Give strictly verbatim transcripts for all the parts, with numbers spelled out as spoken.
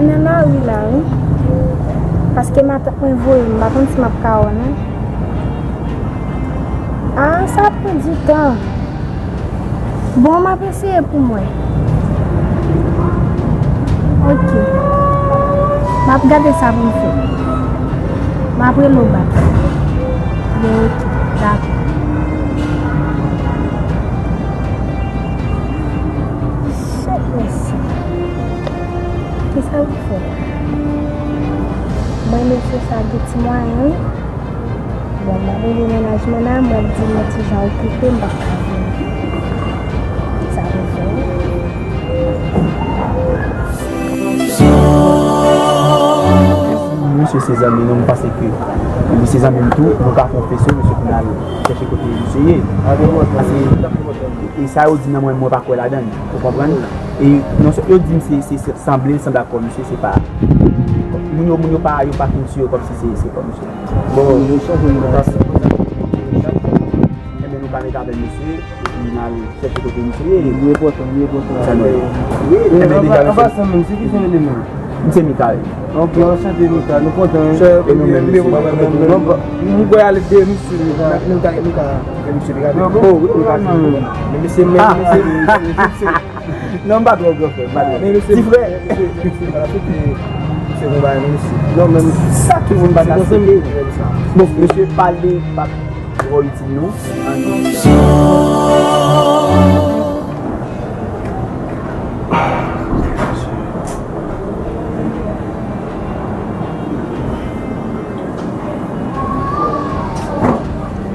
Nan lari la, wi. Paske matant mwen voye m, m pa konn si m ap ka wè l, non. Ah, sa ap pran ditan. Bon, m ap eseye pou mwen. Ok. M ap gade sa pou m fè. M ap rele w bak. Bon, ok. Dakò. Chak mesye. Kisa w fè? Mwen, mesye sa gen ti mwayen, wi. Bon, m ap rele mennaj mwen la, m ap di l mwen ti jan okipe, m p ap ka vini. Sa rezon. Misye se zanmi nou, m panse ke li se zanmi m tou, nou ka konfese misye pou n al chèche kote misye ye. Paske, e sa yo di nan mwen, mwen pa kwè ladan l, ou konprann? E non, yo di m se, se, se sanble, l sanble ak kò misye, se pa. Moun yo, moun yo pa, yo pa fin si yo kòmsi se, se kò misye. Bon, nou chanje nou pase. Enben, nou ka met avè misye, epi n al chèche kote misye ye. Li enpòtan, li enpòtan. Sa nou ye. Wi, enben, deja, an pasan menm, se ki se rele menm? M se Mikael. Ok, anchante, Mikael. Nou kontan, wi. E nou menm, mesye. Nou pral ale de misye, nou ka, nou ka, nou ka fè misye regade. Oh, wi, nou ka. Men mesye, men mesye, mesye. Non, m pa twò gran frè, m pa twò. Men mesye, ti frè. Mesye, mesye, pa la fete, se konba, men mesye. Non, men sa tout moun pa ta site. Bon, mesye, pale, pa twò itil nou.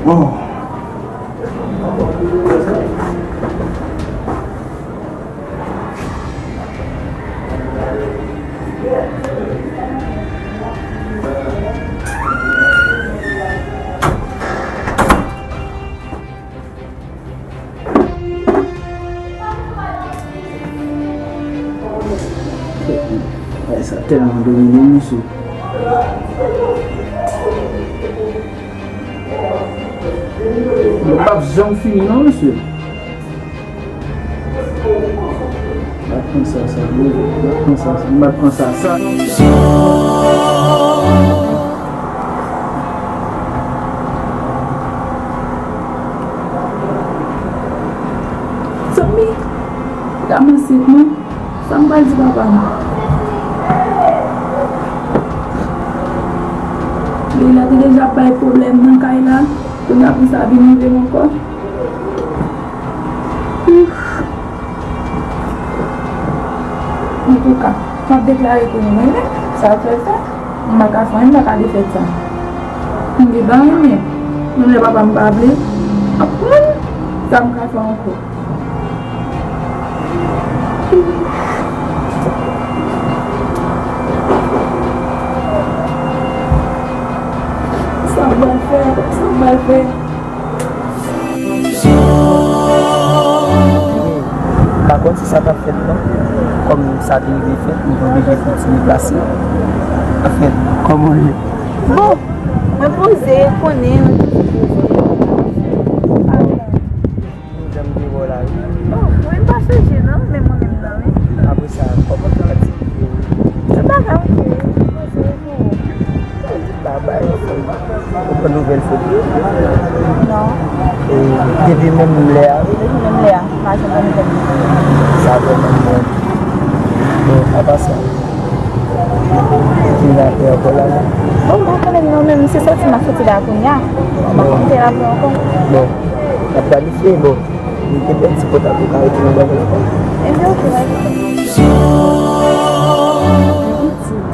Oh. Ay, sa tèlman domine m, mesye. Yo p ap janm fini non, mesye. M ap pran sa, sa, m ap pran sa, sa, m ap pran sa, sa. Zanmi, ramanse non. Sa m pral di papa m? Leila te deja bay pwoblèm nan kay la, kounye a pou sa vin rive m ankò. Ouf. Antouka, m ap deklare ke m renmen sa fè sa, m pa ka fè anyen, m pa ka defèt sa. M gen pa renmen, menm lè papa m pa vle, m ap pran sa m ka fè ankò. Sa m pral fè? Sa m pral fè? M pa konn si sa t ap fèt non. Kòm sa te rive fèt, m te oblije fè ti deplase. Anfen, kòman w ye? Bon, mwen poze, konnen, mwen toujou poze. Nou janm gen bò la wi. Oh, mwen pa chanje non, men mwen menm nan wi. Apre sa, kòman tout aktivite yo? Tout bagay ok, poze pou ou. Tout bagay, ou pran nouvèl Fodri? Non. E depi menm lè a? Depi menm lè a, m pa janm pran nouvèl li. Sa vrèman bon. Bon, apa sa? Ki rapè ankò la menm? Bon, m pa konnen non, men m se soti m ap soti la kounye a. M pa konn ki rapè ankò. Bon, n ap planifye, bon. Li te bèl ti pòt la pou ka retounen bò kòl ankò. Ebyen, ok, pa gen pwoblèm. Pitit,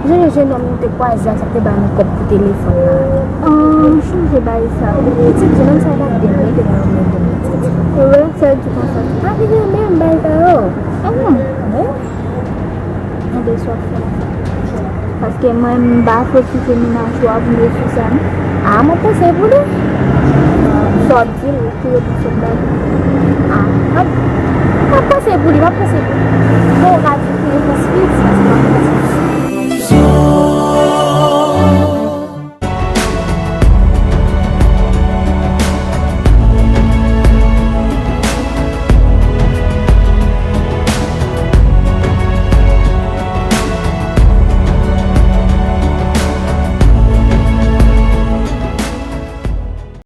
jan yon jennonm nou te kwaze a, sa te ba nou kòb pou telefòn la. Ah, m sonje bagay sa. Pitit, jennonm sa pa t byen mete nan men tou, pitit. Ou wè, sèl ti konsa. Pa vin renmen m bagay sa yo. Ah, non. Wi. Anben, sa w fè la. Paske mwen, m pa fè kite mennaj ou a pou m refize a, non. A, m ap panse pou li. Sa w ap di l, ki repons w ap ba li? A, m ap, m ap panse pou li, m ap panse pou li. Bon, ou ka di ki repons li, paske m ap panse.